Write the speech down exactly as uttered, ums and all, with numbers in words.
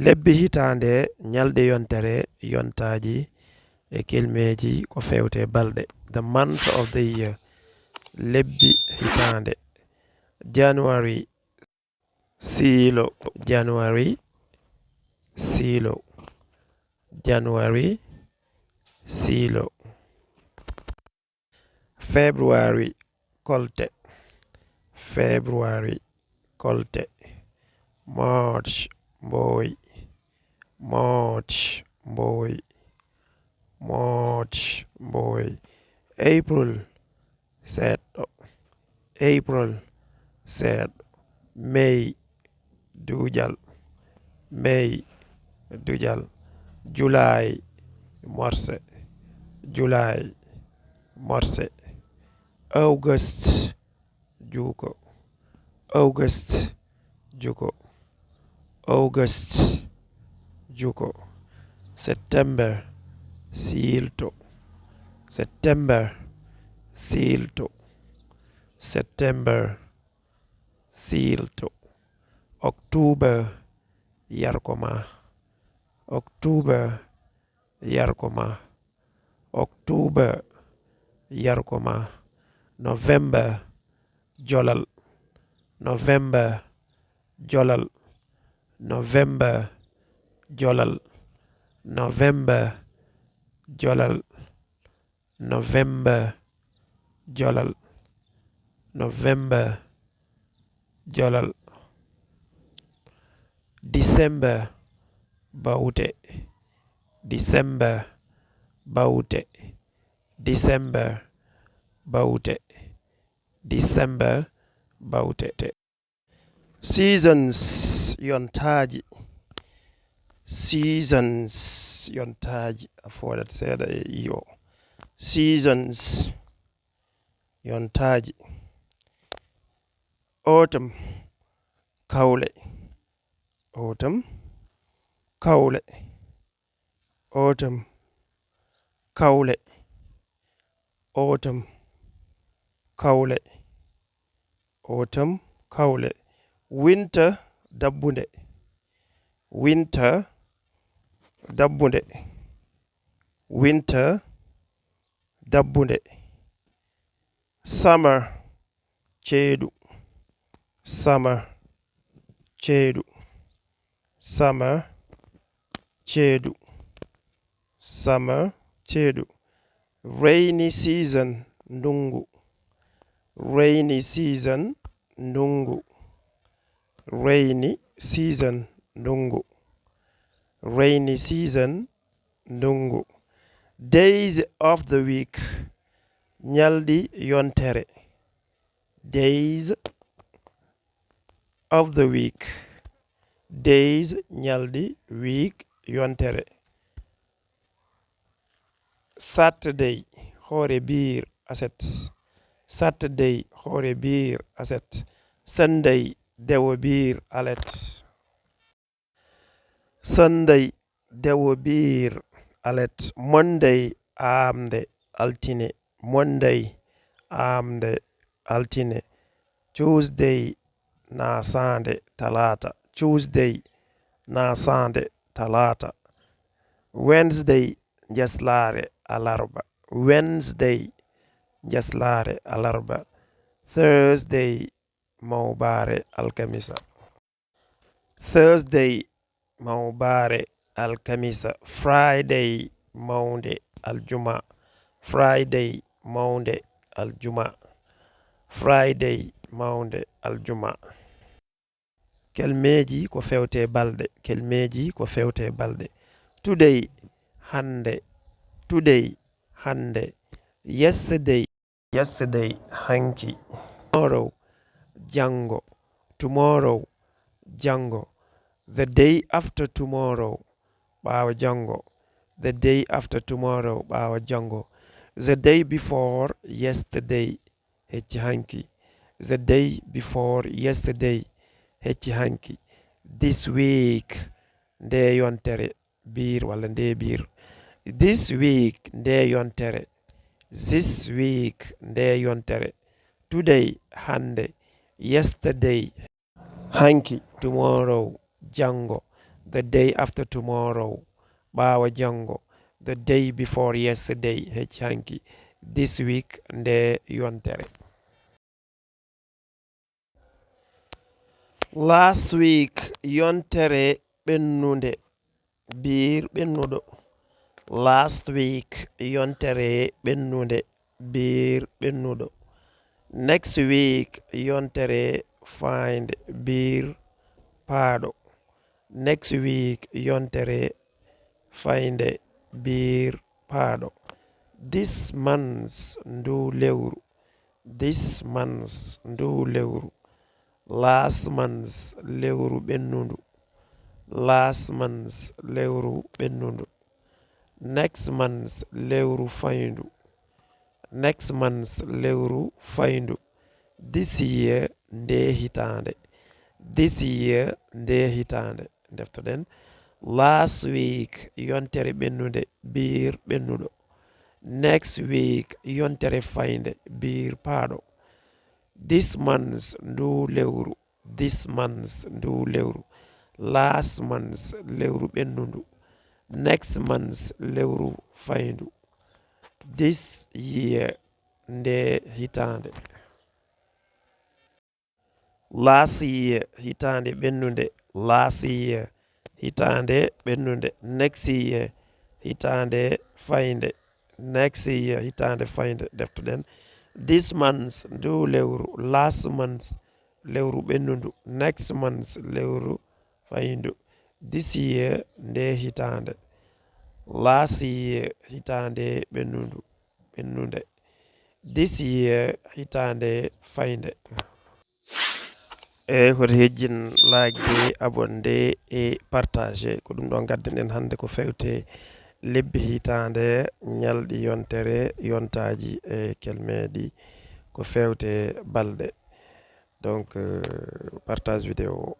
Lebbi hitaande, ñalɗi yontere, yontaaji e kelmeeji ko feewte balɗe. The months of the year. Lebbi hitaande. January, siilo. January, siilo. January, siilo. February, kolte. February, kolte. March, mbooy. March, mbooy. March, mbooy. April, seeɗɗo. April, seeɗɗo. May, duujal. May, duujal. July, morse. July, morse. August, juuko. August, juuko. August, juuko. September, siilto. September, siilto. September, siilto. October, yarko ma. October, yarko ma. October, yarko ma. November, jolal. November, jolal. November, jolal. November, jolal. November, jolal. November, jolal. December, bawte. December, bawte. December, bawte. December, bawte. Seasons, yontaaji. Seasons, yontaaji. A fooɗat seeɗa e io. Seasons, yontaaji. Autumn, kawle. Autumn, kawle. Autumn, kawle. Autumn, kawle. Autumn, kawle. Winter, dabbunde. Winter, dabbunde. Winter, dabbunde. Summer, ceeɗu. Summer, ceeɗu. Summer, ceeɗu. Summer, ceeɗu. Rainy season, ndunngu. Rainy season, ndunngu. Rainy season, ndunngu. Rainy season, ndunngu. Days of the week, ñalɗi yontere. Days of the week. Days, ñalɗi, week, yontere. Saturday, hoore biir, aset. Saturday, hoore biir, aset. Sunday, dewo biir, alet. Sunday, dewo biir, alet. Monday, aamnde, altine. Monday, aamnde, altine. Tuesday, naasaande, talaata. Tuesday, naasaande, talaata. Wednesday, njaslaare, alarba. Wednesday, njaslaare, alarba. Thursday, mawbaare, alkamisa. Thursday, mawbaare, alkamisa. Friday, mawnde, aljuma. Friday, mawnde, aljuma. Friday, mawnde, aljuma. Kelmeeji ko feewte balɗe. Kelmeeji ko feewte balɗe. Today, hannde. Today, hannde. Yesterday, yesterday, hanki. Tomorrow, janngo. Tomorrow, janngo. The day after tomorrow, ɓaawo janngo. The day after tomorrow, ɓaawo janngo. The day before yesterday, hecci hanki. The day before yesterday, hecci hanki. This week, nde yontere. Biir walla nde biir. This week, nde yontere. This week, nde yontere. Today, hannde. Yesterday, hanki. Tomorrow, janngo. The day after tomorrow, ɓaawo janngo. The day before yesterday, hecci hanki. This week, nde yontere. Last week, yontere ɓennunde, biir ɓennuɗo. Last week, yontere ɓennunde, biir ɓennuɗo. Next week, yontere fayde, biir paaɗo. Next week, yontere fayde, biir paaɗo. This month, ndu lewru. This month, ndu lewru. Last month, lewru ɓennundu. Last month, lewru ɓennundu. Next month, lewru fayndu. Next month, lewru fayndu. This year, nde hitaande. This year, nde hitaande. Deftoɗen. Last week, yontere ɓennunde, biir ɓennuɗo. Next week, yontere faynde, biir paaɗo. This month, ndu lewru. This month, ndu lewru. Last month, lewru ɓennundu. Next month, lewru fayndu. This year, nde hitaande. Last year, hitaande ɓennunde. Last year, hitaande ɓennunde. Next year, hitaande faynde. Next year, hitaande faynde. Deftoɗen. This month, ndu lewru. Last month, lewru ɓennundu. Next month, lewru fayndu. This year, nde hitaande. Last year, hitaande ɓennundu, ɓennunde. This year, hitaande faynde. Eyi, hoto hejjin like de, abonne de e partage. Ko ɗum ɗon gaddanɗen hannde ko fewte lebbi hitaande, ñalɗi yontere, yontaaji e kelmeeɗi, ko fewte balɗe. Donc, euh, partage vidéo o.